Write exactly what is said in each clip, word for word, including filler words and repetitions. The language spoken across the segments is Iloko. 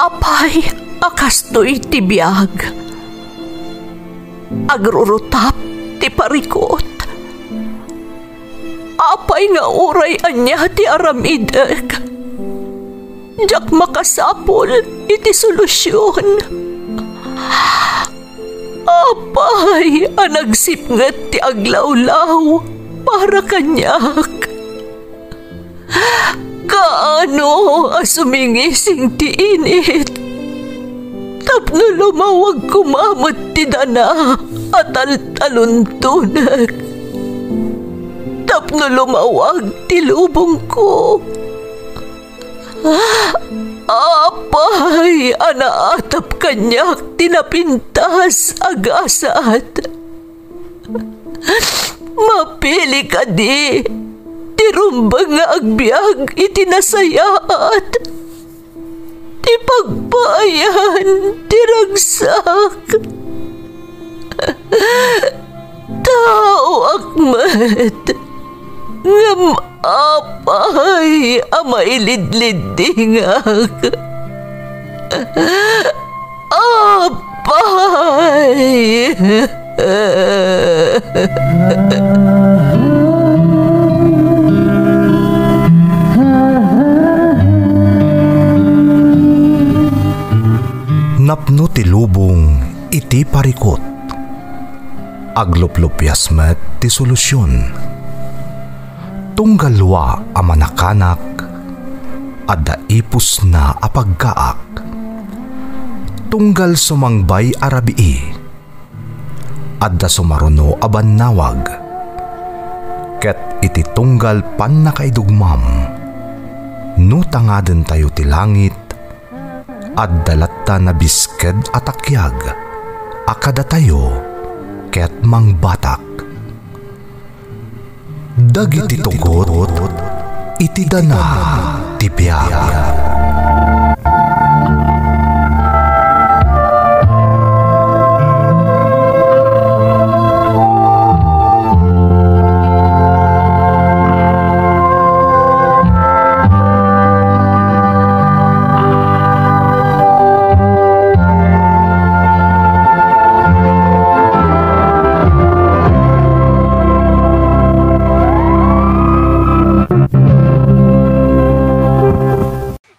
Apay a kastoy ti biag? Agrurutap ti parikut. Apay nga uray ania ti aramidek, diak makasapul iti solusion. Apay a nagsipnget ti aglawlaw para kaniak? Kaano a sumingising ti init tapno lumawag koma met ti dana a taltaluntonek, tapno lumawag ti lubongko? Apay a naatap kaniak ti napintas a gasat? Mapili kadi ti rumbeng nga agbiag iti nasayaat, ti pagpaayan ti ragsak? Taoak met, ngem apay a mailidliddingak? Apay! Napno ti lubong iti parikut. Agluplupias met ti solusion. Tunggal lua a manakanak, adda ipusna a paggaak. Tunggal sumangbay a rabii, adda sumaruno a bannawag. Ket iti tunggal pannakaidugmam, no tangadentayo ti langit, adda latta nabisked a takiag a kadatayo ket mangbatak. Dagiti tugot iti dana ti biag.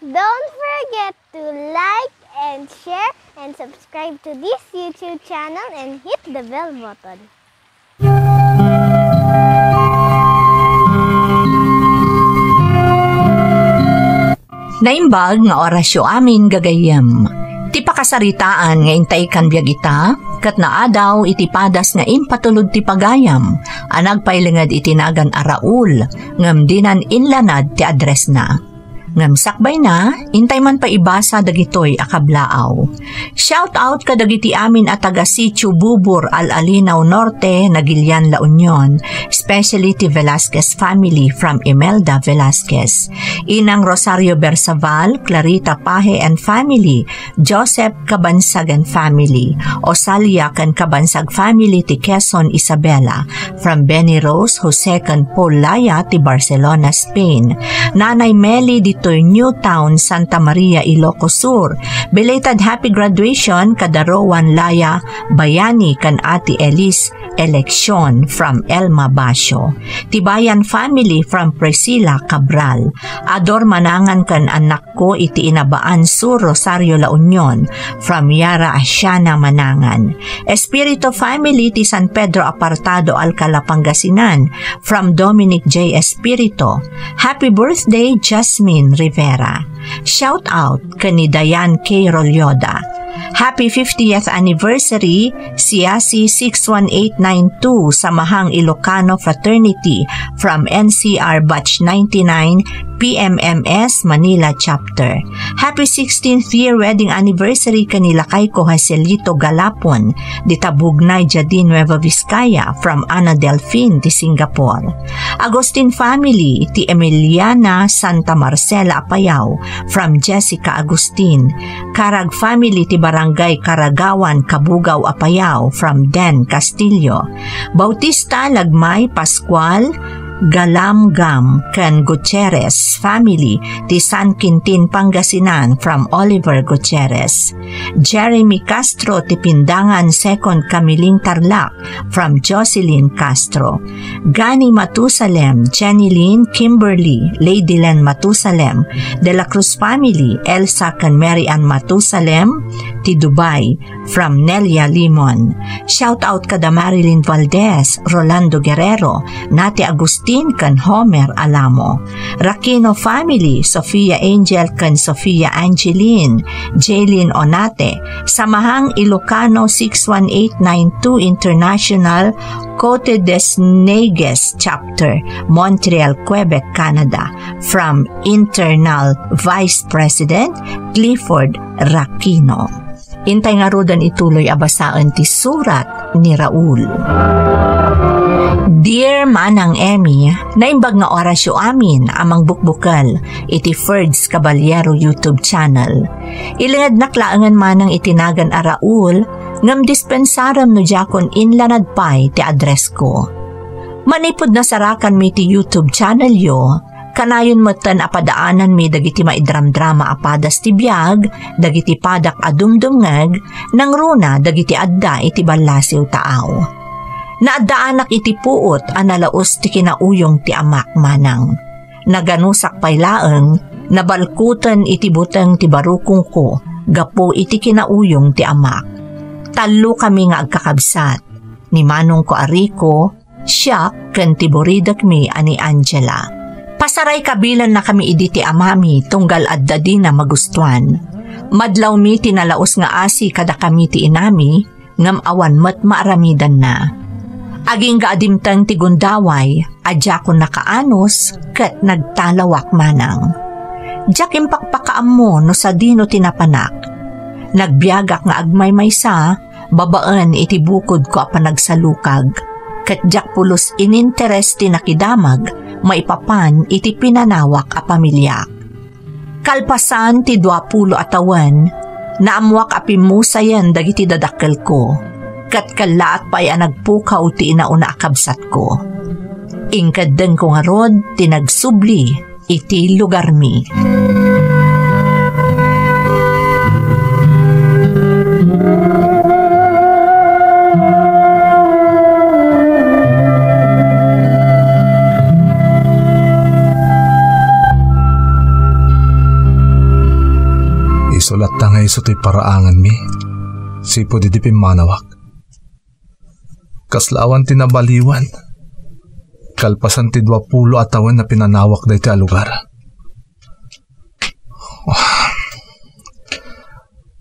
Don't forget to like and share and subscribe to this YouTube channel and hit the bell button. Naimbag nga orasyo amin, gagayyem. Ti pakasaritaan nga intay kan biag ita, ket naadaw iti padas nga impatulod ti pagayam a nagpailinged iti nagan a Raul, ngem dinan inlanad ti addressna. Ngem sakbayna, intay man pay ibasa dagitoy a kablaaw. Shout out kadagiti amin a taga Sitio Bubur, Al-Alinaw Norte, Nagilian, La Union, especially ti Velasquez family from Imelda Velasquez, Inang Rosario Bersaval, Clarita Paje and family, Joseph Kabansag and family, Osalia ken Kabansag family ti Quezon, Isabela, from Benny Rose, Jose ken Paul Laya ti Barcelona, Spain, Nanay Meli ditoy Newtown, Santa Maria, Ilocos Sur. Belated happy graduation kada Rowan Laya Bayani ken Ate Elis Election from Elma Basio. Tibayan family from Priscilla Cabral. Ador Manangan ken anak ko iti Inabaan Sur, Rosario, La Union, from Yara Asiana Manangan. Espirito family ti San Pedro Apartado, Alcala, Pangasinan, from Dominic J Espirito. Happy birthday, Jasmine Rivera. Shout out ken ni Diane K Rolyoda. Happy fiftieth anniversary, Siasi six one eight nine two, Samahang Ilocano Fraternity, from N C R Batch ninety-nine, P M M S Manila Chapter. Happy sixteenth year wedding anniversary ken ni lakay ko Joselito Galapon, dita Bugnay, Jadin, Nueva Vizcaya, from Ana Delfin ti Singapore. Agustin family ti Emiliana Santa Marcela Apayao, from Jessica Agustin. Karag family ti Barangay Karagawan, Cabugao, Apayao, from Den Castillo. Bautista Lagmay Pascual, Galamgam ken Gutierrez family ti San Quintin, Pangasinan, from Oliver Gutierrez. Jeremy Castro ti Pindangan, Second Camiling, Tarlac, from Jocelyn Castro. Gani Matusalem, Jenny Lynn, Kimberly, Lady Len Matusalem, De La Cruz family, Elsa ken Mary Ann Matusalem, ti Dubai, from Nelia Limon. Shout out kada Marilyn Valdez, Rolando Guerrero, Nati Agustin ken Homer Alamo. Rakino family, Sofia Angel ken Sofia Angeline, Jaylin Onate, Samahang Ilocano six one eight nine two International, Cote des Neiges Chapter, Montreal, Quebec, Canada, from Internal Vice President Clifford Rakino. Intay ngaruden ituloy a basaen ti surat ni Raul. Dear Manang Emmy, naimbag nga orasyo amin a mangbukbukel iti Ferds Caballero YouTube channel. Ilingednak laengen manang iti nagan a Raul, ngem dispensarem no diakon inlanad pay ti addressko. Manipud nasarakanmi ti YouTube channelyo, kanayon metten a padaananmi dagiti maidramdrama a padas ti biag, dagiti padak a dumdumngeg, nangruna dagiti adda iti ballasiw taaw. Naaddaanak iti puot a nalaus ti kinauyong ti amak manang. Naganusak pay laeng, nabalkuten iti buteng ti barukongko gapu iti kinauyong ti amak. Tallokami nga agkakabsat, ni manongko a Rico, siak, ken ti buridekmi a ni Angela. Pasaray kabilennakami idi ti amami tunggal adda dina magustuan. Madlawmi ti nalaus nga asi kadakami ti inami, ngem awan met maaramidanna. Agingga a dimteng ti gundaway a diakon nakaanus ket nagtalawak manang. Diak impakpakaammo no sadino ti napanak. Nagbiagak nga agmaymaysa babaen iti bukodko a panagsalukag, ket diak pulos ininteres ti nakidamag maipapan iti pinanawak a pamiliak. Kalpasan ti duapulo a tawen, naammoak a pimmusayen dagiti dadakkelko, ket kellaat pay a nagpukaw ti inauna a kabsatko. Inkeddengko ngarud ti nagsubli iti lugarmi. Isu latta nga isu ti paraanganmi, sipud idi pimmanawak. Kasla awan ti nabaliwan. Kalpasan ti duapulo a tawen a pinanawak daytoy a lugar.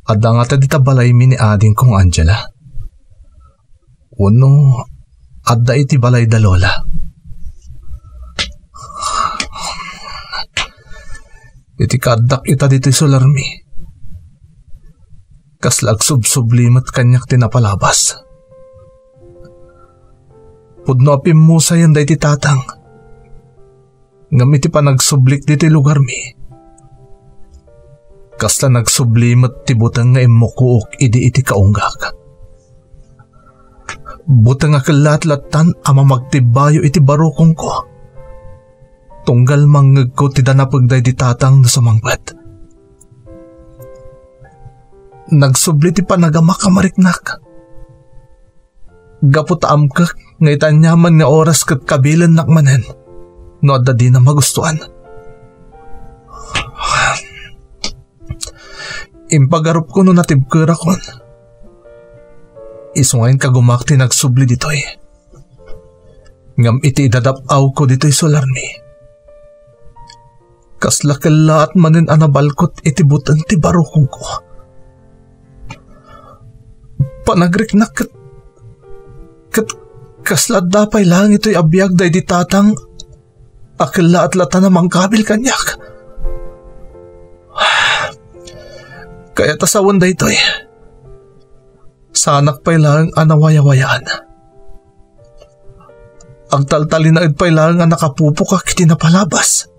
Adda ngata dita balaymi ni adingko nga Angela? Wenno adda iti balay da Lola? Iti kaaddak ita ditoy sularmi, kasla agsubsubli met kaniak ti napalabas. Pudno a pimmusayen daydi tatang. Ngem iti panagsublik ditoy lugarmi, kasla nagsubli met ti buteng nga immukook idi iti kaunggak. Buteng a kellaat lattan a mamagtibbayo iti barukongko. Tunggal mangngegko ti danapeg daydi tatang no sumangbet. Nagsubli ti panagamak a mariknak. Gapu ta amkek nga iti aniaman nga oras ket kabilennak manen no adda dina magustuan. Impagarupko no natibkerakon. Isu nga inkagumak ti nagsubli ditoy. Ngem iti idadap-awko ditoy sularmi, kasla kellaat manen a nabalkot iti buteng ti barukongko. Panagriknak ket, ket kasla adda pay laeng itoy a biag daydi tatang a kellaat lattan a mangkabil kaniak. Kayat a sawen daytoy, saanak pay laeng a nawayawayaan. Agtaltalinaed pay laeng a nakapupokak iti napalabas.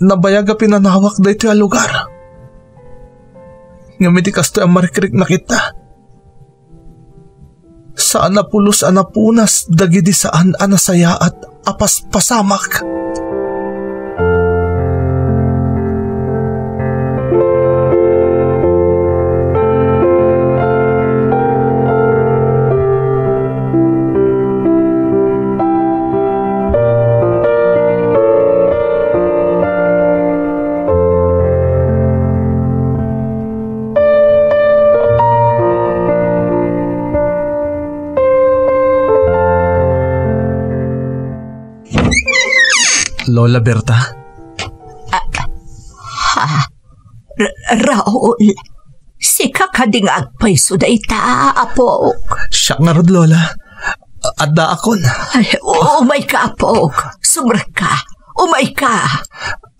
Nabayag a pinanawak daytoy a lugar. Ngem iti kastoy a marikriknak ita, ta a napulos a napunas dagidi saan a nasayaat a paspasamak. Lola Berta? Ah, ha? Ra-, Raul, sika kadi nga agpayso dayta, apok? Siak ngarud, Lola. Addaakon. Ay, u-, umayka, apok. Sumrekka. Umayka.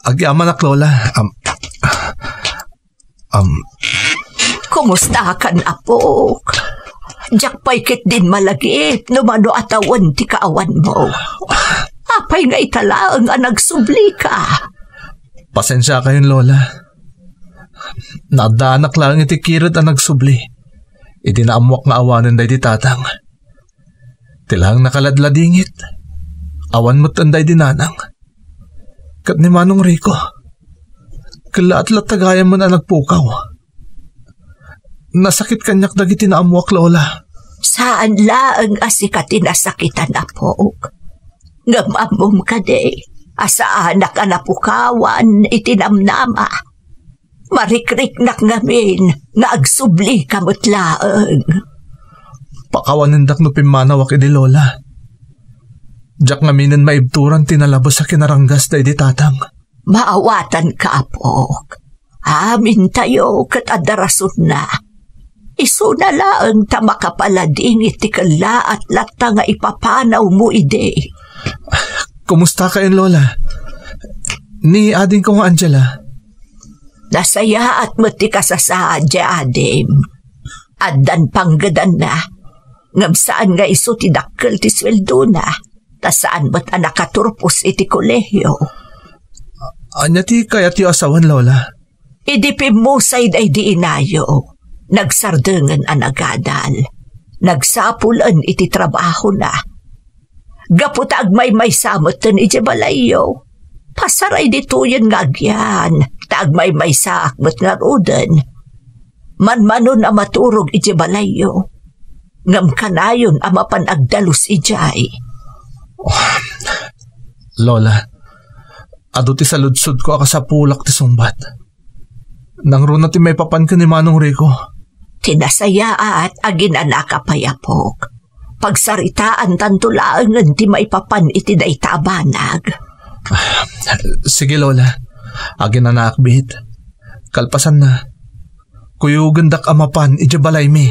Agyamanak, Lola. Am, am. Kumustakan, apok? Diak pay ketdin malagip no mano a tawen ti kaawanmo. Apay nga ita laeng a nagsublika? Pasensiakayon, Lola. Naaddaanak laeng iti kired a nagsubli idi naammoak nga awanen daydi tatang. Ti laeng nakaladladingit, awan met daydi nanang. Ket ni Manong Rico, kellaat latta gayam a nagpukaw. Nasakit kaniak dagiti naammoak, Lola. Saan laeng a sika ti nasakitan, apok. Ngem ammom kadi a saanak a napukawan iti namnama. Marikriknak ngamin nga agsublika met laeng. Pakawanendak no pimmanawak idi, Lola. Diak ngaminen maibturan ti nalabes a kinaranggas daydi tatang. Maawatanka, apok. Amintayo ket adda rasonna. Isuna laeng ta makapaladingit ti kellaat latta nga ipapanawmo idi. Kumustakayon, Lola? Ni adingko nga Angela? Nasayaat met ti kasasaad ti adim. Addan panggedanna, ngem saan nga isu ti dakkel ti sueldona, ta saan met a nakaturpos iti kolehio. Ania ti kayatyo a sawen, Lola? Idi pimmusay daydi inayo, nagsardengen a nagadal. Nagsapulen iti trabahona. Gapu ta agmaymaysa metten idiay balayyo, pasaray ditoyen nga agyan, ta agmaymaysaak met ngaruden. Manmanon a maturog idiay balayyo, ngem kanayon a mapan agdalus idiay. Lola, adu ti saludsodko a kasapulak ti sungbat. Nangruna ti maipapan ken ni Manong Rico? Ti nasayaat, aginanaka pay, apok. Pagsaritaantanto laengen ti maipapan iti dayta a banag. Sige, Lola. Aginanaak biit. Kalpasanna, kuyogendak a mapan idiay balaymi.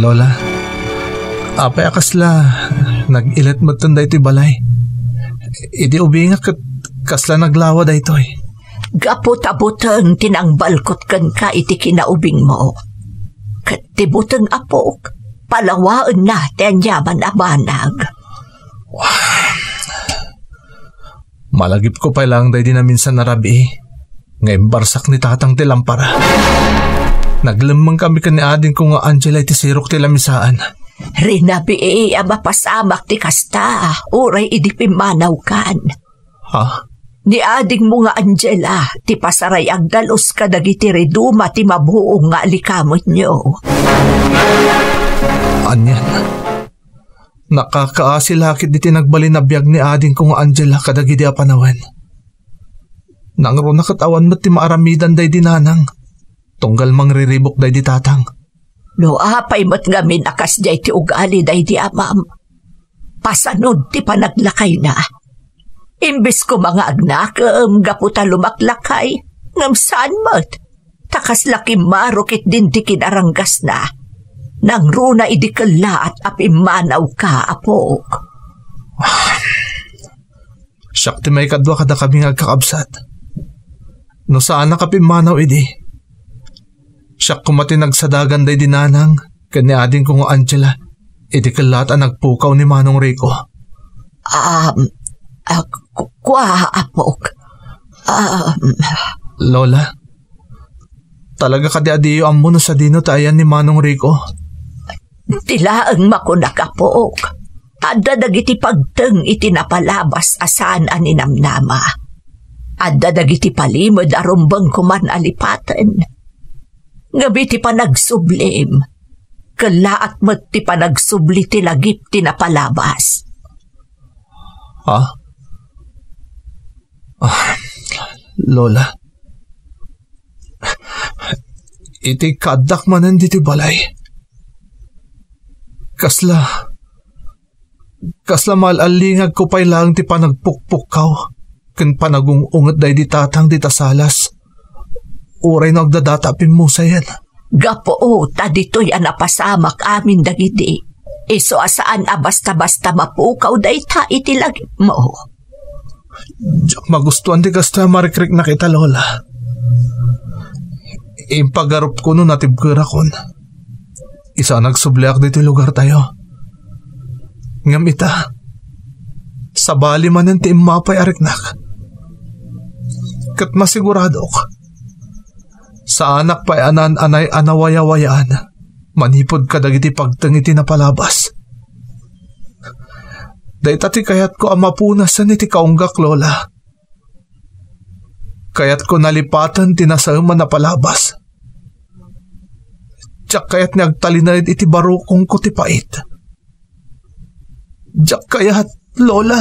Lola, apay a kasla nag-ilet metten daytoy balay? Idi ubingak ket kasla naglawa daytoy. Gapu ta buteng ti nangbalkot kenka iti kinaubingmo. Ket ti buteng, apok, palawaenna ti aniaman a banag. Malagipko pay laeng daydi naminsan a rabii nga imbarsak ni tatang ti lampara. Naglemmengkami ken ni adingko nga Angela iti sirok ti lamisaan. Rinabii a mapasamak ti kasta, uray idi pimmanawkan. Ha? Ni adingmo nga Angela ti pasaray agdalus kadagiti riduma ti mabuong nga alikamenyo. Anian? Nakakaasi la ket iti nagbalin a biag ni adingko nga Angela kadagidi a panawen. Nangruna ket awan met ti maaramidan daydi nanang, tunggal mangriribuk daydi tatang. No apay met ngamin a kasdiay ti ugali daydi amam, pasanud ti panaglakayna. Imbes koma nga agnakem gapu ta lumaklakay, ngem saan met, ta kasla kimmaro ketdin ti kinaranggasna. Nangruna idi kellaat a pimmanawka, apok. Siak ti maikadua kadakami nga agkakabsat. No saanak a pimmanaw idi, siak koma ti nagsadagan daydi nanang ken ni adingko nga Angela iti kellaat a nagpukaw ni Manong Rico. Um, ah, ku-, kua, apok. Um, Lola, talaga kadi a diyo ammo no sadino ti ayan ni Manong Rico? Ti laeng makunak, apok, adda dagiti pagteng iti napalabas a saan a ninamnama. Adda dagiti palimed a rumbeng koman a lipaten. Ngem iti panagsublim, kellaat met ti panagsubli ti lagip ti napalabas. Ha? Ah, Lola. Iti kaaddak manen ditoy balay, kasla, kasla maal-allingagko pay laeng ti panagpukpukkaw ken panagung-unget daydi tatang dita salas, uray no agdadata a pimmusayen. Gapu ta ditoy a napasamak amin dagidi, isu a saan a basta-basta mapukaw dayta iti lagipmo. Diak magustuan ti kastoy a marikriknak ita, Lola. Impagarupko no natibkerakon. Isu a nagsubliak ditoy lugartayo. Ngem ita, sabali manen ti immapay a riknak. Ket masiguradok, saanak pay a naan-anay a nawayawayaan manipud kadagiti pagteng iti napalabas. Dayta ti kayatko a mapunasen iti kaunggak, Lola. Kayatko nalipaten ti nasaem a napalabas. Diak kayat nga agtalinaed iti barukongko ti pait. Diak kayat, Lola.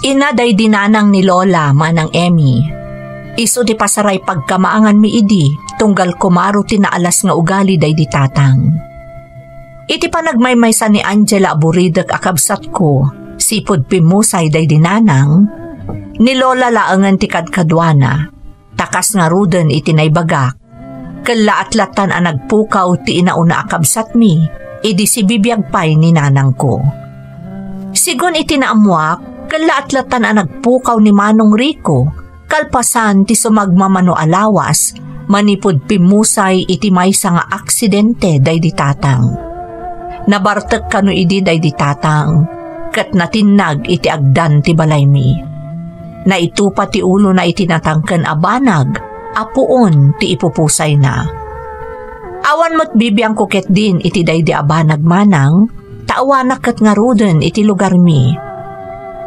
Ina daydi nanang ni Lola, Manang Emmy. Isu ti pasaray pagkamaanganmi idi, tunggal kumaro ti naalas nga ugali daydi tatang. Iti panagmaymaysa ni Angela a buridek a kabsatko, sipud pimmusay daydi nanang, ni Lola laengen ti kadkaduana. Ta kas ngaruden iti naibagak, kellaat lattan a nagpukaw ti inauna a kabsatmi idi sibibiag pay ni nanangko. Sigun iti naammuak, kellaat lattan a nagpukaw ni Manong Rico kalpasan ti sumagmamano a lawas manipud pimmusay iti maysa nga aksidente daydi tatang. Nabartek kano idi daydi tatang ket natinnag iti agdan ti balaymi. Naitupa ti ulona iti natangken a banag a puon ti ipupusayna. Awan met bibiangko ketdin iti daydi a banag manang, ta awanak ket ngaruden iti lugarmi.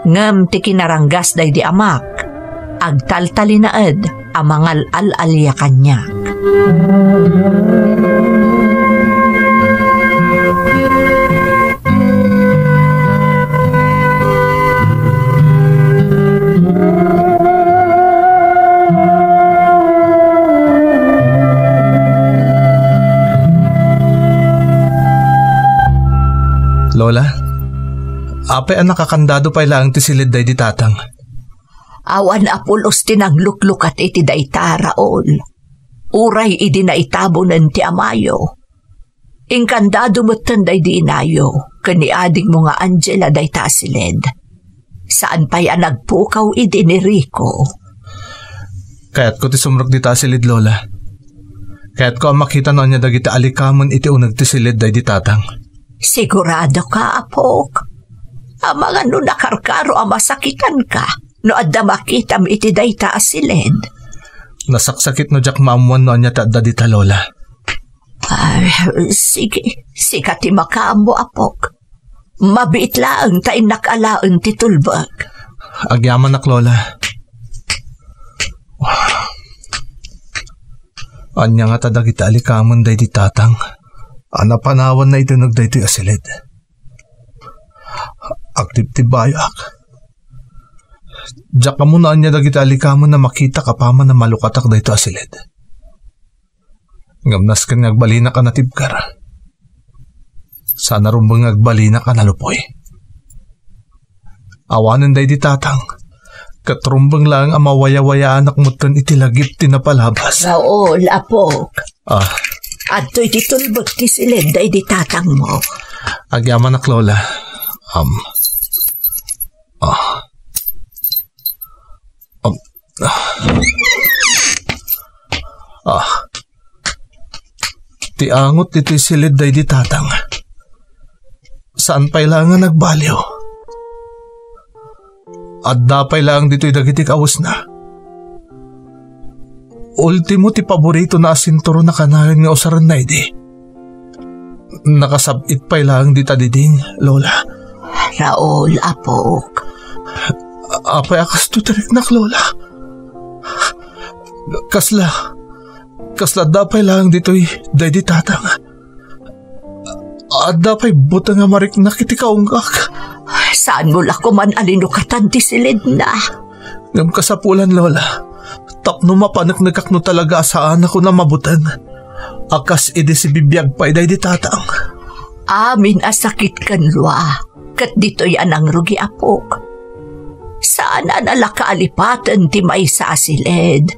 Ngem ti kinaranggas daydi amak, agtaltalinaed a mangal-al-alia kaniak. Lola, apay a nakakandado pay laeng ti siled daydi tatang? Awan a pulos ti nangluklukat iti dayta, Raul. Uray idi naitabonen ti amayo, inkandado metten daydi inayo ken ni adingmo nga Angela dayta a siled. Saan pay a nagpukaw idi ni Rico. Kayatko ti sumrek dita a siled, Lola. Kayatko a makita no ania dagiti alikamen iti uneg ti siled daydi tatang. Sigurado ka, apok? Amangan no nakarkaro a masakitan ka no adda makitam iti dayta a siled. Nasaksakit no diak maammuan no ania ti adda dita, Lola. Ay, sige, sika ti makaammo, apok. Mabiit laeng ta innak alaen ti tulbek. Agyamanak, Lola. Ania ngata dagiti alikamen daydi tatang a napanawanna iti uneg daytoy a siled? Agtibtibbayak. Diak ammo no ania dagiti alikamen a makitak apaman a malukatak daytoy a silid. Ngem nasken nga agbalinak a natibker. Saan a rumbeng nga agbalinak a nalupoy. Awanen daydi tatang, ket rumbeng laeng a mawayawayaanak metten iti lagip ti napalabas. Raul, apok. Ah. Adtoy ti tulbek ti silid daydi tatangmo. Agyamanak, Lola. Um. Ah. Um. Ah. Ah. Ti angot ditoy silid daydi tatang. Saan pay laeng a nagbaliw. Adda pay laeng ditoy dagiti kawesna. Ultimo ti paboritona a sinturon a kanayon nga usarenna idi. Nakasab-it pay laeng dita diding, Lola. Raul, apok. Apay a kastoy ti riknak, Lola? Kasla, kasla adda pay laeng ditoy, daydi tatang. Adda pay buteng a mariknak iti kaunggak. Saanmo la koman a linukatan ti silidna? Ngem kasapulan, Lola. Tapno mapaneknekak no talaga a saanakon a mabuteng. A kas idi sibibiag pay daydi tatang. Amin a sakit ken lua, ket ditoy a nangrugi, apok. Saan a nalakaalipaten ti maysa a silid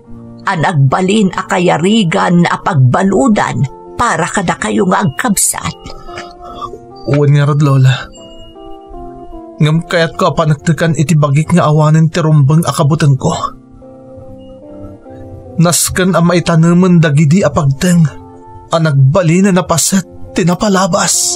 a nagbalin a kayarigan a pagbaludan para kadakayo nga agkabsat. Wen ngarud, Lola. Ngem kayatko a paneknekan iti bagik nga awanen ti rumbeng a kabutengko. Nasken a maitanemen dagidi a pagteng a nagbalinen a paset ti napalabas.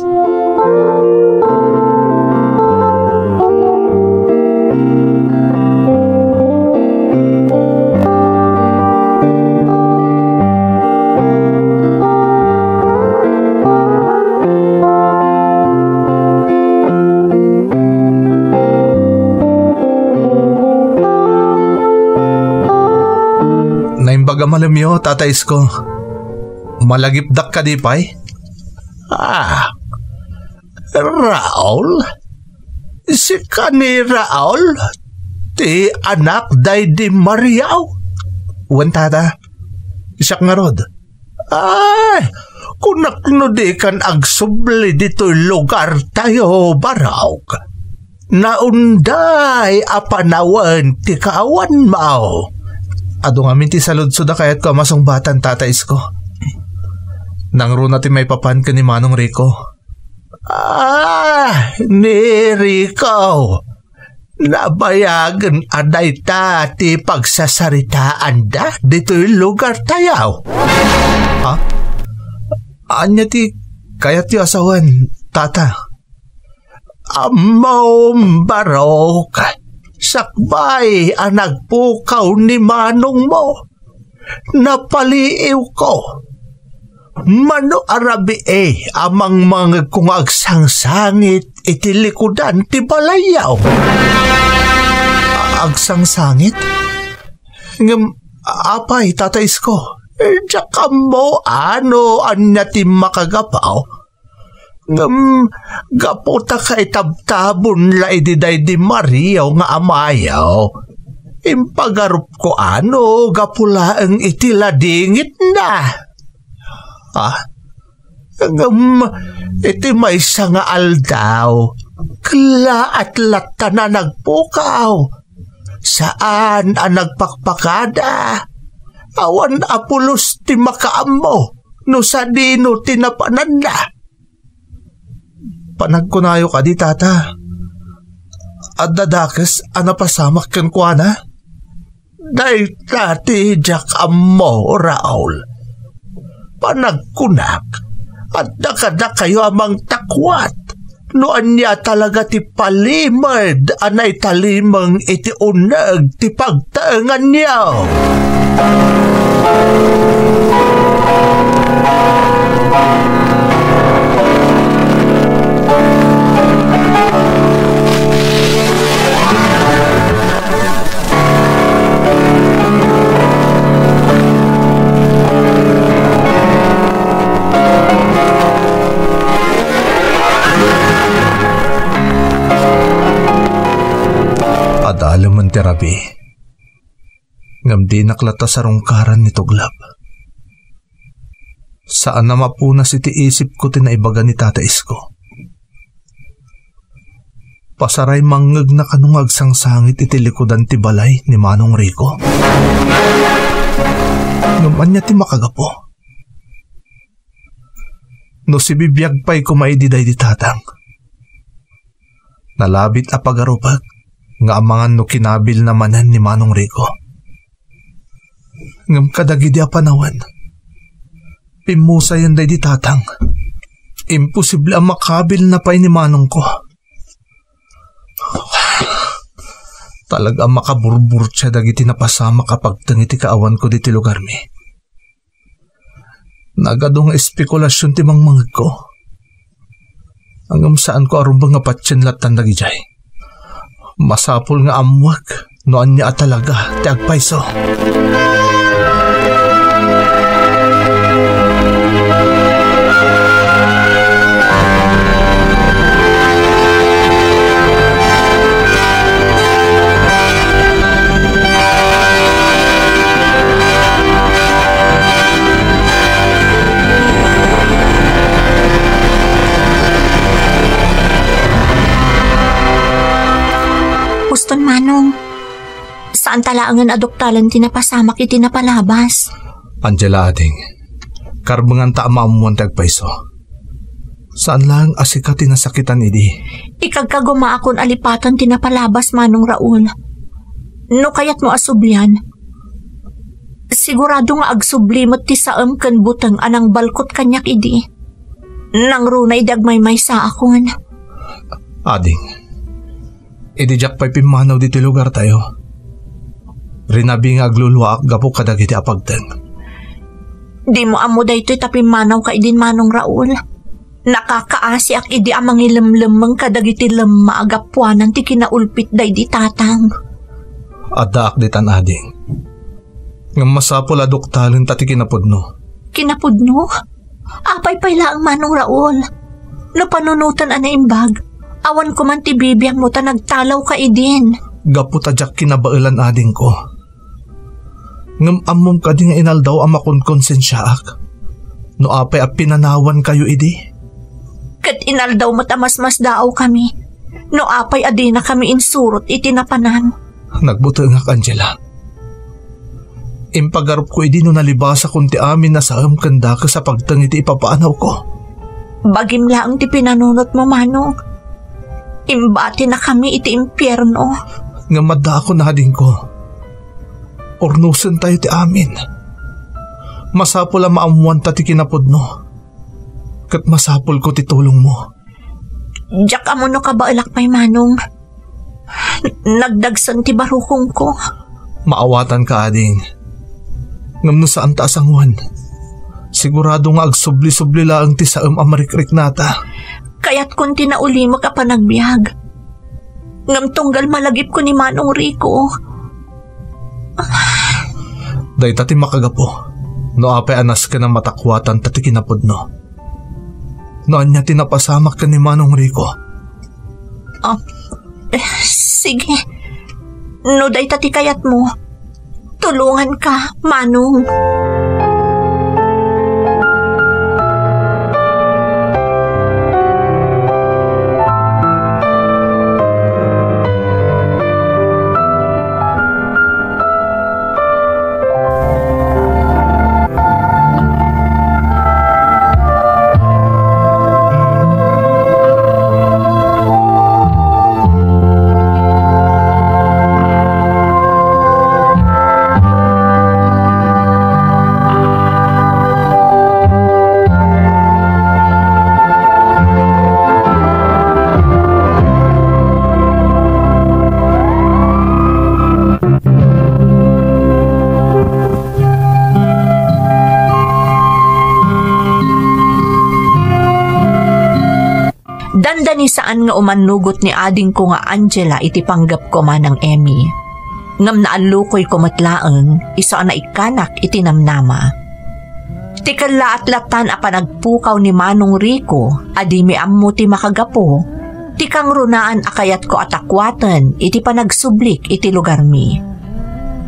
Naimbag a malemyo, Tata Isko. Malagipdak kadi pay? Ah, Raul? Sika ni Raul? Ti anak daydi Mariaw? Wen, Tata. Siak ngarud. Ay, kunak no dikan agsubli ditoy lugartayo, Barok. Naunday a panawen ti kaawanmo. Adu ngamin ti saludsod a kayatko a masungbatan, Tata Isko. Nangruna ti maipapan ken ni Manong Rico. Ah, ni Rico. Nabayagen a dayta ti pagsasaritaanda ditoy lugartayo. Ha? Ania ti kayatyo a sawen, Tata? Ammom, Barok, sakbay a nagpukaw ni manongmo, napaliiwko. Mano a rabii a mangmangegko nga agsangsangit iti likudan ti balayyo. Agsangsangit? Ngem apay, Tata Isko? Diak ammo no ania ti makagapu. Ngem gapu ta kaitabtabon la idi daydi Mario nga amayo, impagarupko no gapu laeng iti ladingitna. Ah, ngem iti maysa nga aldaw, kellaat latta a nagpukaw. Saan a nagpakpakada. Awan a pulos ti makaammo no sadino ti napananna. Panagkunayo kadi, Tata? Adda dakes a napasamak kenkuana? Dayta ti diak ammo, Raul. Panagkunak, adda kadakayo a mangtakwat no ania talaga ti palimed a naitalimeng iti uneg ti pagtaenganyo. ti rabii. Ngem dinak latta sarungkaran ni tuglap. Saan a mapunas iti isipko ti naibaga ni Tata Isko. Pasaray mangngegna kano nga agsangsangit iti likudan ti balay ni Manong Rico. Ngem ania ti makagapu? No sibibiag pay koma idi daydi tatang, nalabit a pagarupek nga amangan no kinabilna manen ni Manong Rico. Ngem kadagidi a panawen, pimmusayen daydi tatang. Imposible a makabilna pay ni manongko. Talaga a makaburburtia dagiti napasamak a pagteng iti kaawanko diti lugarmi. Nagadu nga espekulasion ti mangmangegko. Ngem saanko a rumbeng nga patien lattan dagidiay. Masapul nga ammoek no ania a talaga ti agpayso. Huston, Manong. Saan ta laengen a duktalen ti napasamak iti napalabas. Angela, ading, karbenganta a maammuan ti agpayso. Saan laeng a sika ti nasakitan idi. Ikagkagumaakon a lipaton ti napalabas, Manong Raul. No kayatmo a sublian, sigurado nga agsubli met ti saem ken buteng a nangbalkot kaniak idi. Nangruna idi agmaymaysaakon. Ading, idi diak pay pimmanaw ditoy lugartayo, rinabi nga agluluaak gapu kadagiti a pagteng. Dimo ammo daytoy ta pimmanawka idin, Manong Raul. Nakakaasiak idi a mangilemlemmeng kadagiti lemma a gapuanan ti kinaulpit daydi tatang. Addaak ditan, ading. Ngem masapul a duktalen ta ti kinapudno. Kinapudno? Apay pay laeng, Manong Raul? No panunoten a naimbag, awan koman ti bibiangmo ta nagtalawka idin. Gapu ta diak kinabaelan, adingko. Ngem ammom kadi nga inaldaw a makonkonsensiaak no apay a pinanawankayo idi? Ket inaldaw met a masmasdaawkami no apay a dinakami insurot iti napanan. Nagbutengak, Angela. Impagarupko idi no nalibasakon ti amin a saem ken dakes a pagteng iti ipapaanawko. Bagim laeng ti pinanunotmo, Manong. Imbatinakami iti impierno. Ngem addaakon, adingko. Urnosentayo ti amin. Masapul a maammuanta ti kinapudno. Ket masapulko ti tulongmo. Diak ammo no kabaelak pay, Manong. Nagdagsen ti barukongko. Maawatanka, ading. Ngem no saanta a sangoan, sigurado nga agsubli-subli laeng ti saem a marikriknata. Kayatkon ti naulimek a panagbiag. Ngem tunggal malagipko ni Manong Rico. Dayta ti makagapu no apay a nasken a matakwatanta ti kinapudno. No ania ti napasamak ken ni Manong Rico? Ah, eh, sige. No dayta ti kayatmo, tulonganka, Manong. Dandani saan nga umannugot ni adingko nga Angela iti panggepko, Manang Emmy. Ngem naallukoyko met laeng isu a naikkanak iti namnama. Ti kellaat lattan a panagpukaw ni Manong Rico a dimi ammo ti makagapu, Ti kangrunaan a kayatko a takuaten iti panagsublik iti lugarmi.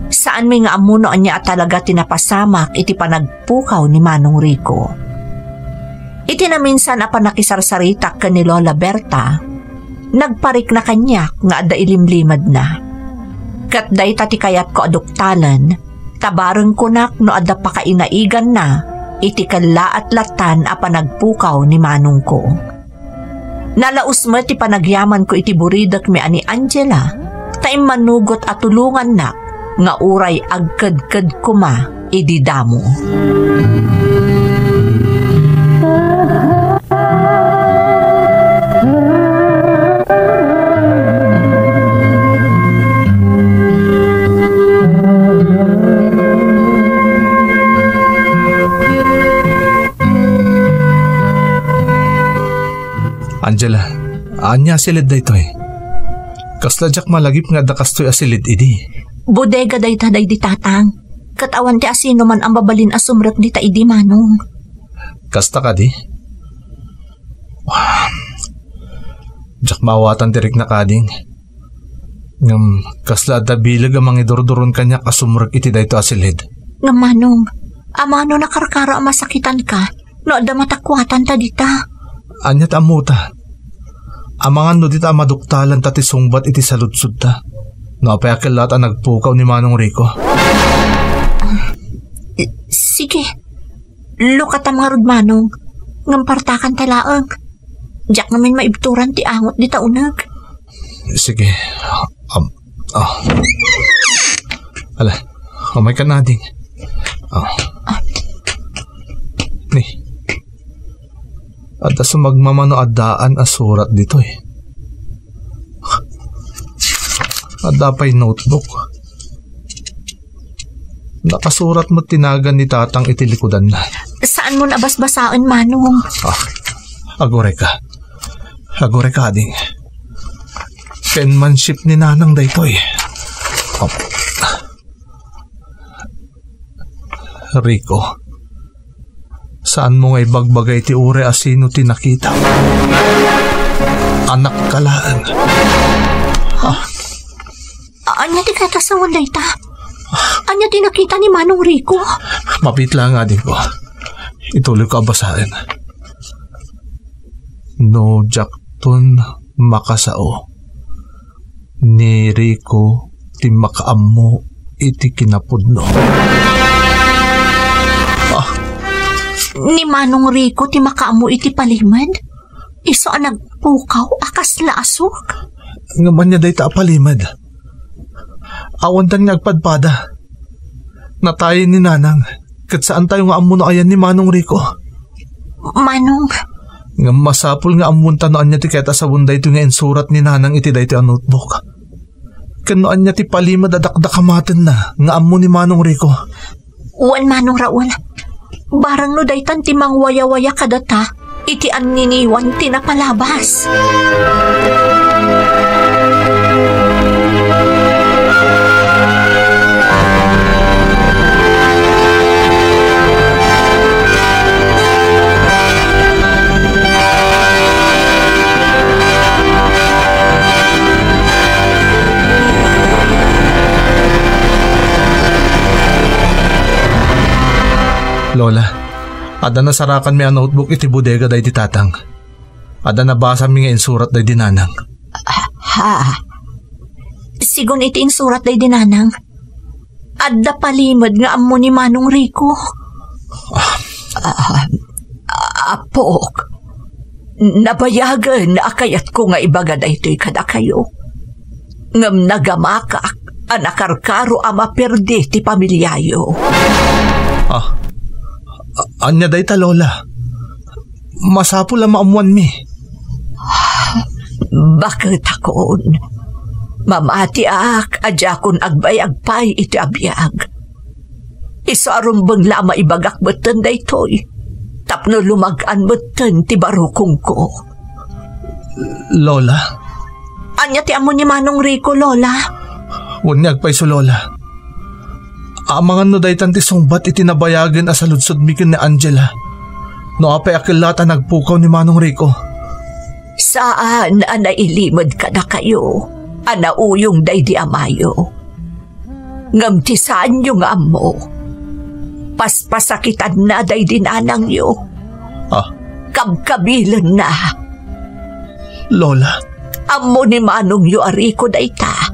Saanmi nga ammo no ania a talaga ti napasamak iti panagpukaw ni Manong Rico. Iti naminsan a panakisarsaritak ken ni Lola Berta, nagparikna kaniak nga adda ilimlimedna. Ket dayta ti kayatko a duktalen, ta barengkonak no adda pakainaiganna iti kellaat lattan a panagpukaw ni manongko. Nalaus met ti panagyamanko iti buridekmi a ni Angela, ta immanugot a tulongannak nga uray agkedked koma idi damo. Angela, ania a silid daytoy? Kasla diak malagip nga adda kastoy a silid idi. Bodega dayta daydi tatang. Ket awan ti asinoman a mabalin a sumrek dita idi, Manong. Kasta kadi? Diak maawatan ti rikna, ading. Ngem kasla adda bileg a mangidurduron kaniak a sumrek iti daytoy a silid. Ngem Manong, amangan no nakarkaro a masakitanka no adda matakuatanta dita. Ania ti ammota? Amangan no dita a maduktalanta ti sungbat iti saludsodta. No apay a kellaat a nagpukaw ni Manong Rico. I-, sige. Lukatam ngarud, Manong. Ngem partakanta laeng. Diak ngamin maibturan ti angot dita uneg. Sige. Am, ah. Ala, umayka, ading. Ah. Ni, adda sumagmamano a daan a surat ditoy. Adda pay notebook. Nakasurat met ti nagan ni Tatang iti likudanna. Saanmon a basbasaen, Manong. Ah, agurayka. Agurayka, ading. Penmanship ni Nanang daytoy. Ah. Rico, saanmo nga ibagbaga iti uray a sino ti nakita? Anakka laeng. Ah. A-, ania ti katasawan dayta? Ania ti nakita ni Manong Rico? Mapit laeng, adingko. Ituloyko a basaen. No diakton makasao, ni Rico ti makaammo iti kinapudno. Ah. Ni Manong Rico ti makaammo iti palimed? Isu a nagpukaw a kasla asuk? Ngem ania dayta a palimed? Awantan nga agpadpada. Natayen ni Nanang, ket saantayo nga ammo no ayan ni Manong Rico. Manong. Ngem masapul nga ammonta no ania ti kayat a sawen daytoy nga insurat ni Nanang iti daytoy a notebook. Ken no ania ti palimed a dakdakamatenna nga ammo ni Manong Rico. Wen, Manong Raul. Barang no daytan ti mangwayawaya kadata iti anniniwan ti napalabas. Lola, adda nasarakanmi a notebook iti bodega daydi Tatang. Adda nabasami nga insurat daydi Nanang. Ha? Sigun iti insurat daydi Nanang, adda palimed nga ammo ni Manong Rico. Ah, apok, nabayagen a kayatko nga ibaga daytoy kadakayo. Ngem nagamakak a nakarkaro a maperdi ti pamiliayo. Ah, a-, ania dayta, Lola? Masapul a maammoanmi. Baketakon, mamatiak a diakon agbayag pay iti a biag. Isu a rumbeng la a maibagak metten daytoy, tapno lumag-an metten ti barukongko. Lola? Ania ti ammo ni Manong Rico, Lola? Wen, agpayso, Lola. Amangan no daytan ti sungbat iti nabayagen a saludsodmi ken ni Angela. No apay a kellaat a nagpukaw ni Manong Rico. Saan a nailimed kadakayo a nauyong daydi amayo. Ngem ti saanyo nga ammo, paspasakitanna daydi nanangyo. Ah. Kabkabilenna. Lola? Ammo ni manongyo a Rico dayta.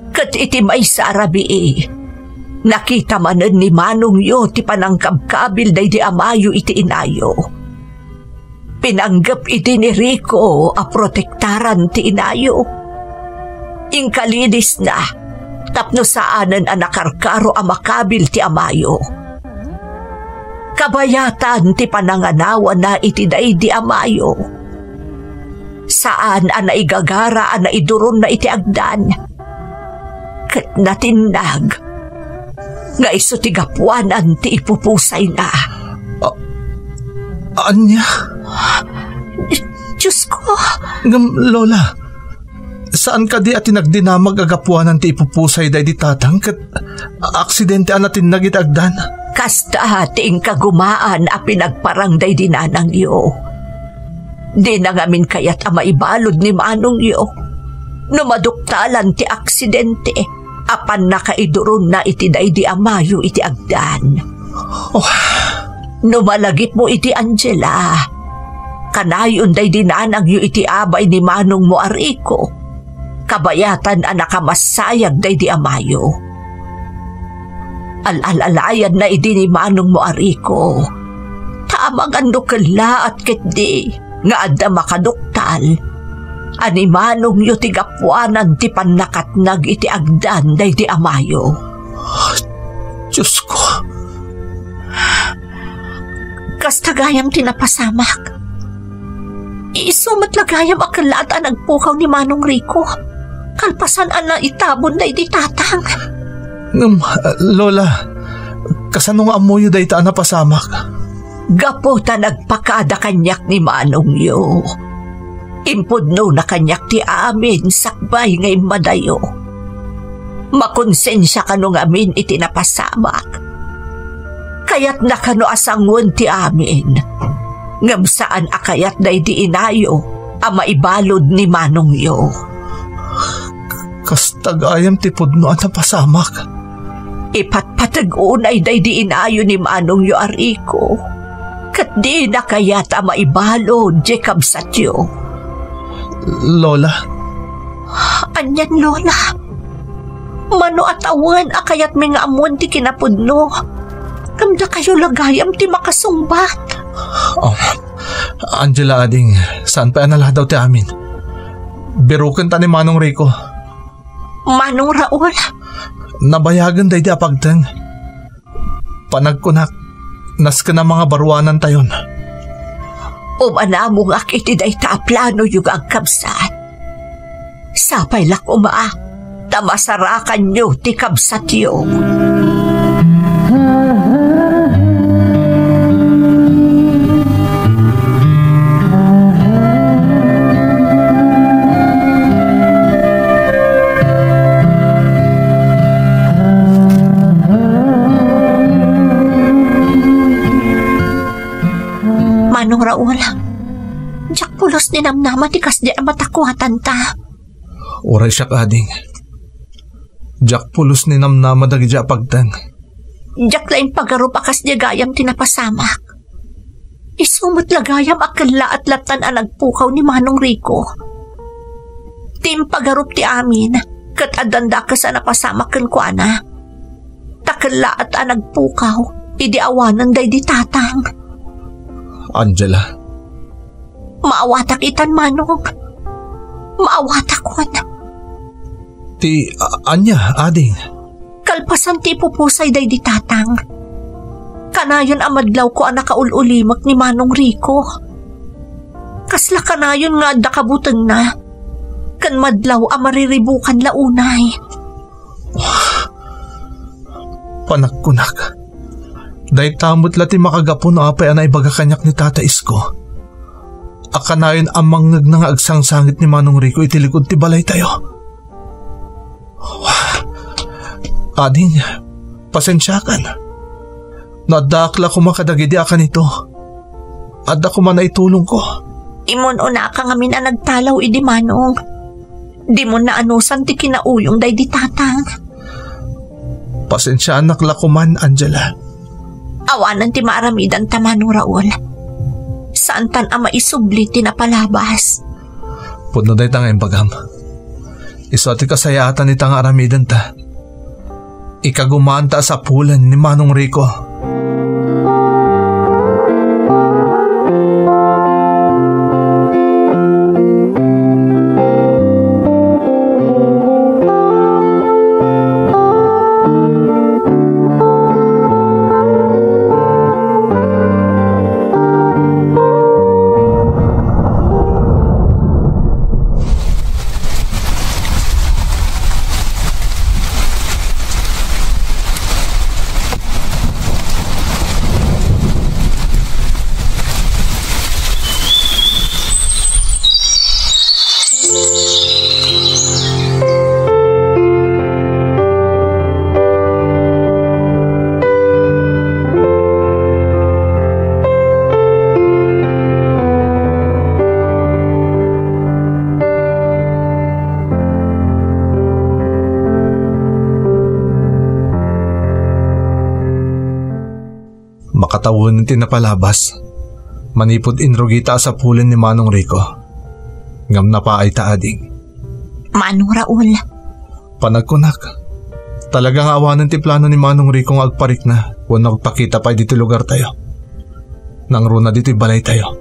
Ket iti maysa a rabii, nakita manen ni manongyo ti panangkabkabil daydi amayo iti inayo. Pinanggep idi ni Rico a protektaran ti inayo. Inkalilisna tapno saanen a nakarkaro a makabil ti amayo. Kabayatan ti pananganawana iti daydi amayo. Saan a naigagara a naiduronna iti agdan. Ket natinnag nga isu ti gapuanan ti ipupusayna. A-, ania? Diyos ko! Ngem, Lola, saan kadi a ti nagdinamag a gapuanan ti ipupusay daydi tatang ket aksidente a natinnag iti agdan? Kasta ti inkagumaan a pinagparang daydi nanangyo. Dina ngamin kayat a maibalud ni manongyo no maduktalan ti aksidente a pannakaiduronna iti daydi amayo iti agdan. Oh. No malagipmo iti Angela, kanayon daydi nanangyo iti abay ni manongmo a Rico. Kabayatan a nakamassayag daydi amayo. Al-alalayanna idi ni manongmo a Rico. Ta amangan no kellaat ketdi nga adda makaduktal a ni manongyo ti gapuanan ti pannakatnag iti agdan daydi amayo. Diyos ko. Kasta gayam ti napasamak. Isu met la gayam a kellaat a nagpukaw ni Manong Rico. Kalpasan a naitabon daydi tatang. Ngem, Lola, kasano nga ammoyo dayta a napasamak? Gapu ta nagpakada kaniak ni manongyo. Impudnona kaniak ti amin sakbay nga immadayo. Makonsensia kano ngamin iti napasamak. Kayatna kano a sangoen ti amin. Ngem saan a kayat daydi inayo a maibalud ni manongyo. Kasta gayam ti pudno a napasamak. Ipatpateg unay daydi inayo ni manongyo a Rico. Ket dina kayat a maibalud diay kabsatyo. Lola? Anian, Lola? Mano a tawen a kayatmi nga ammoen ti kinapudno? Ngem dakayo la gayam ti makasungbat. Oh, Angela, ading, saan pay a naladaw ti amin. Birukenta ni Manong Rico. Manong Raul? Nabayagen daydi a pagteng. Panagkunak, nasken a mangabaruanantayon. Umanamongak iti dayta a planoyo nga agkabsat. Sapay la koma ta masarakanyo ti kabsatyo. Manong Raul, diak pulos ni namnama ti kasdi a matakuatanta. Uray siak, ading. Diak pulos ni namnama dagiti a pagteng. Diak la impagarup a kasdi gayam ti napasamak. Isu met la gayam a kellaat lattan a nagpukaw ni Manong Rico. Ti impagarup ti amin, ket addan dakes a napasamak kenkuana. Ta kellaat a nagpukaw idi awanen daydi tatang. Angela. Maawatak itan, Manong. Maawatakon. Ti, a-, ania, ading? Kalpasan ti ipupusay daydi tatang, kanayon a madlawko a nakaul-ulimek ni Manong Rico. Kasla kanayon nga adda kabutengna, ken madlaw a mariribukan la unay. Panagkunak, dayta met la ti makagapu no apay a naibaga kaniak ni Tata Isko a kanayon a mangngegna nga agsangsangit ni Manong Rico iti likud ti balaytayo. Ading, pasensiakan. No addaak la koma kadagidi a kanito, adda koma naitulongko. Imun-unaka ngamin a nagtalaw idi, Manong. Dimo naanusan ti kinauyong daydi tatang. Pasensiaanak la koman, Angela. Awanen ti maaramidanta, Manong Raul. Saantan a maisubli ti napalabas. Pudno dayta nga imbagam. Isu a ti kasayaatan ita nga aramidenta. Ikagumaanta a sapulen ni Manong Rico. Makatawen ti napalabas. Manipud inrugita a sapulen ni Manong Rico. Ngem napaayta, ading. Manong Raul. Panagkunak, talaga nga awanen ti plano ni Manong Rico nga agparikna wenno agpakita pay ditoy lugartayo. Nangruna ditoy balaytayo.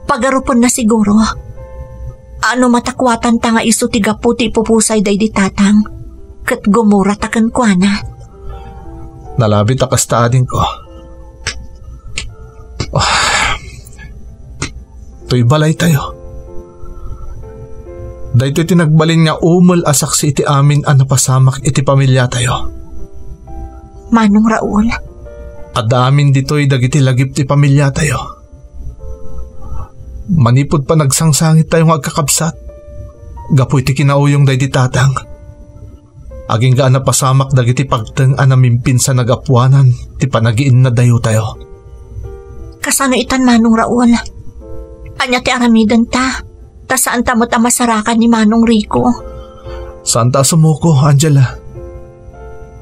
Pagarupenna siguro. Ano matakuatanta nga isu ti gapu ti ipupusay daydi tatang, ket gumurata kenkuana. Nalabit a kasta, adingko. Ah. Toy balaytayo. Daytoy ti nagbalin nga umel a saksi iti amin a napasamak iti pamiliatayo. Manong Raul. Adda amin ditoy dagiti lagip ti pamiliatayo. Manipud panagsangsangittayo nga agkakabsat, gapu iti kinauyong daydi tatang, agingga a napasamak dagiti pagteng a namimpinsan a gapuanan ti panagiinnadayotayo. Kasano itan, Manong Raul? Ania ti aramidenta? Ta saanta met a masarakan ni Manong Rico. Saanta a sumuko, Angela.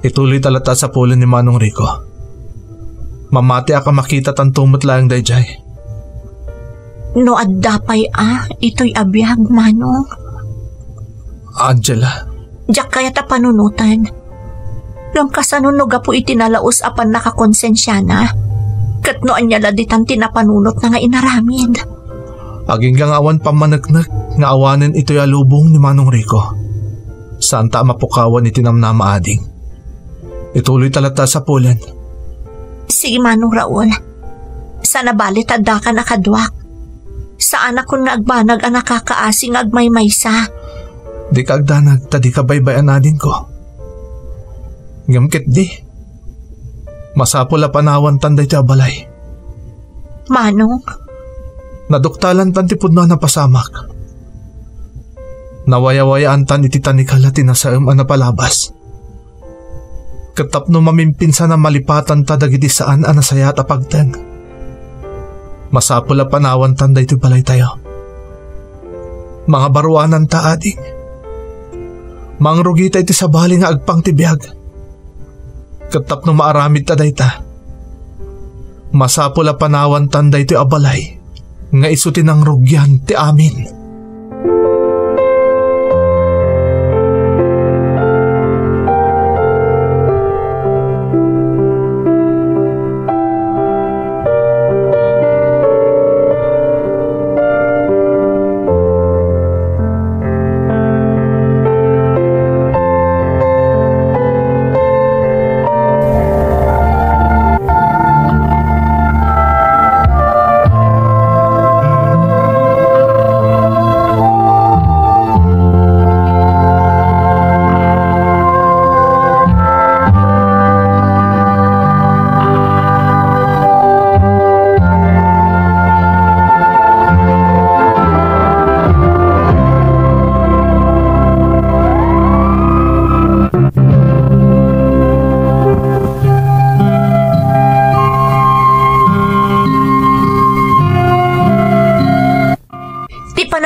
Ituloyta latta a sapulen ni Manong Rico. Mamatiak a makitatanto met laeng daydiay. No adda pay a, itoy a biag, Manong. Angela. Diak kayat a panunoten. Ngem kasano no gapu iti nalaus a pannakakonsensiana? Ket no ania la ditan ti napanunotna nga inaramid? Agingga nga awan pammaneknek nga awanen itoy a lubong ni Manong Rico. Saanta a mapukawan iti namnama, ading. Ituloyta latta a sapulen. Sige, Manong Raul. Saan a bale ta addakan a kaduak. Saanakon nga agbanag a nakakaasi nga agmaymaysa. Dika agdanag ta dika baybay-an, adingko. Ngem ketdi, masapul a panawantan daytoy a balay. Manong? Naduktalantan ti pudno a napasamak. Nawayawayaantan iti tanikala ti nasaem a napalabas. Ket tapno mamimpinsan a malipatanta dagiti saan a nasayaat a pagteng, masapul a panawantan daytoy balaytayo. Mangabaruananta, ading. Mangrugita iti sabali nga agpang ti biag. Ket tapno maaramidta dayta, masapul a panawantan daytoy a balay nga isu ti nangrugian ti amin.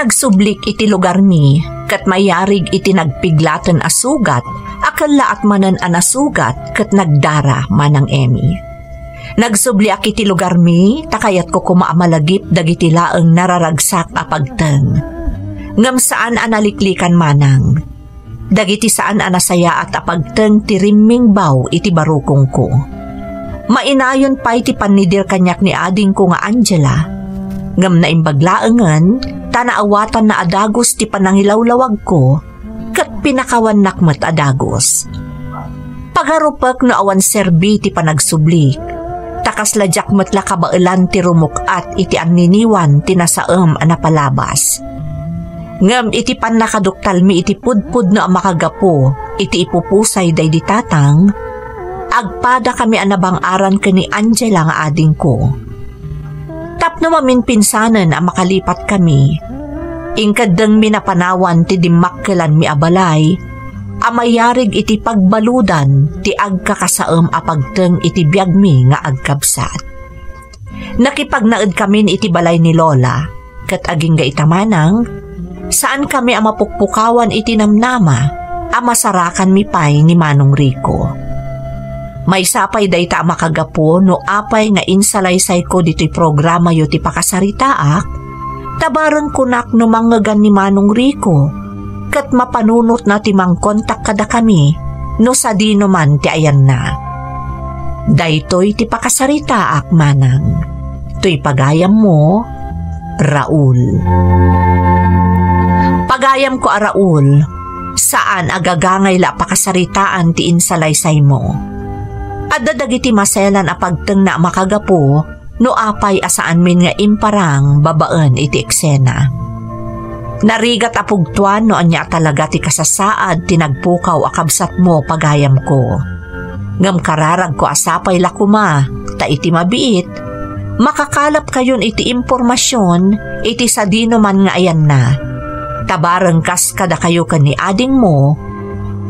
Nagsublik iti lugarmi, ket mayarig iti nagpiglaten a sugat, a kellaat manen a nasugat ket nagdara, Manang Emmy. Nagsubliak iti lugarmi, ta kayatko koma a malagip dagiti laeng nararagsak a pagteng. Ngem saan a naliklikan, Manang. Dagiti saan a nasayaat a pagteng ti rimmingbaw iti barukongko. Mainayon pay ti pannidir kaniak ni adingko nga Angela, ngem naimbag laengen ta naawatanna a dagus ti panangilawlawagko ket pinakawannak met a dagus. Pagarupek no awan serbi ti panagsublik, ta kasla diak met la kabaelan ti rumuk-at iti anniniwan ti nasaem a napalabas. Ngem iti pannakaduktalmi iti pudpudno a makagapu iti ipupusay daydi tatang, agpadakami a nabang-aran ken ni Angela nga adingko. Tapno maminpinsanen a makalipatkami, inkeddengmi napanawan ti dimmakkelanmi a balay a mayarig iti pagbaludan ti agkakasaem a pagteng iti biagmi nga agkabsat. Nakipagnaedkamin iti balay ni Lola, ket agingga ita, Manang, saankami a mapukpukawan iti namnama a masarakanmi pay ni Manong Rico. Maysa pay dayta a makagapu no apay nga insalaysayko ditoy programayo ti pakasaritaak, ta bareng kunak no mangngegan ni Manong Rico, ket mapanunotna ti mangkontak kadakami no sadino man ti ayanna. Daytoy ti pakasaritaak, Manang. Toy pagayammo, Raul. Pagayamko a Raul, saan a gagangay la a pakasaritaan ti insalaysaymo. Adda dagiti maselan a pagtengna a makagapu no apay a saanmin nga imparang babaen iti eksena. Narigat a pugtoan no ania a talaga ti kasasaad ti nagpukaw a kabsatmo, pagayamko. Ngem kararagko a sapay la koma ta iti mabiit, makakalapkayon iti impormasion iti sadino man nga ayanna. Ta bareng kas kadakayo ken ni adingmo,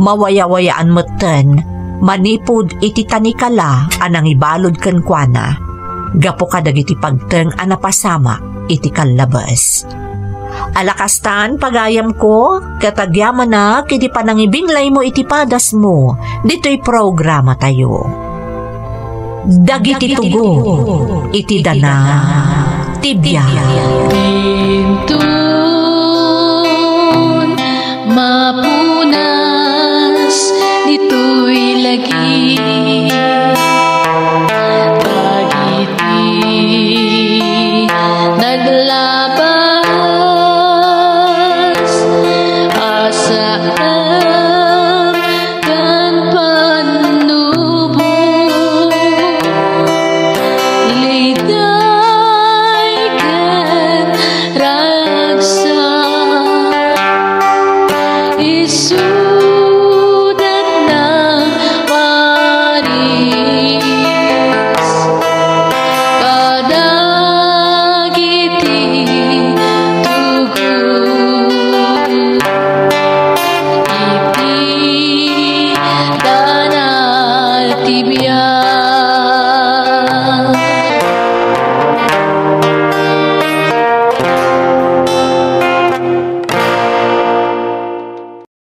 mawayawayaan metten manipud iti tanikala a nangibalud kenkuana gapu kadagiti pagteng a napasamak iti kallabes. Ala kastan, pagayamko, ket agyamanak iti panangibinglaymo iti padasmo ditoy programatayo. Dagiti tugot iti dana ti biag. Intun mapunas ditoy lagi. Dagiti naglabas a saan ken pannubo, liday ken ragsak. Isudatna paris kadagiti tugot iti dana ti biag.